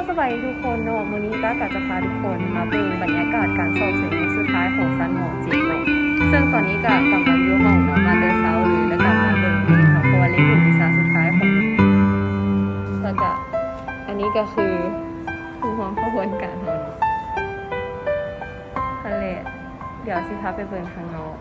ສະບາຍດີທຸກຄົນເນາະ, ມື້ນີ້ກ້າກໍຈະພາທຸກຄົນມາເບິ່ງບັນຍາກາດການສອບເສັງມື້ສຸດທ້າຍຂອງຊັ້ນ ມ.ເຈັດ ເນາະ. ເຊິ່ງຕອນນີ້ກໍກຳລັງຢູ່ຫ້ອງເນາະ, ມາແຕ່ເຊົ້າເລີຍ ແລ້ວກໍມາເບິ່ງເລກເນາະ ເພາະວ່າເລກເປັນວິຊາສຸດທ້າຍຂອງ ແລ້ວກໍອັນນີ້ກໍຄືຜູ້ຮ່ວມຂະບວນການເຮົາເນາະ. ຫັ້ນແຫຼະ, ດຽວຊິພາໄປເບິ່ງຂ້າງນອກ.